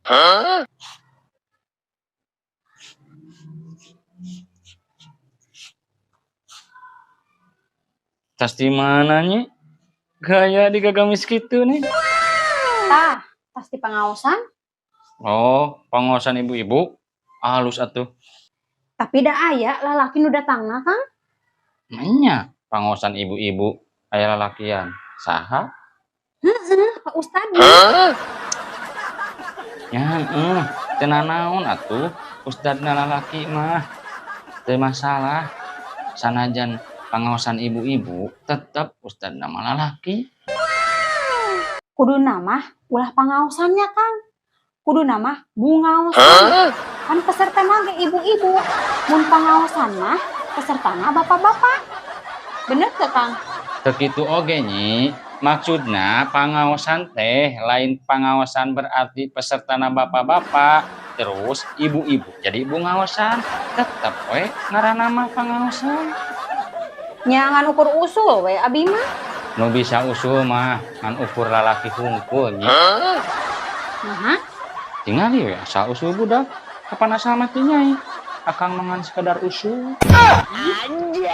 Tas di mana nyi? Gaya digagamis kitu nih. Tah, tas di pangaosan. Oh, pangaosan ibu-ibu. Halus atuh. Tapi da aya lalaki nu datangna, Kang. Nya, pangaosan ibu-ibu aya lalakian. Saha? Heeh, Pak Ustad. Ya, heeh, teu nanaon atuh. Ustadna lalaki mah teu masalah. Sanajan pangaosan ibu-ibu tetep ustadna mah lalaki. Kuduna mah ulah pangaosannya, Kang. Kuduna mah bungaosan. Kan pesertana ge ibu-ibu. Mun pangaosan mah pesertana bapak-bapak. Bener teu, Kang? Teu kitu oge nyi. Maksudna pangaosan teh lain pangaosan berarti pesertana bapak-bapak, terus ibu-ibu jadi ibu ngaosan, tetep we ngaranna mah pangaosan. Nya ngan ukur usul we abi mah. Nu bisa usul mah ngan ukur lalaki hungkul nyi. Naha? Tingali we asal usul budak, kapan asal mati nyai. Akang mah ngan sekadar usul. Anjay.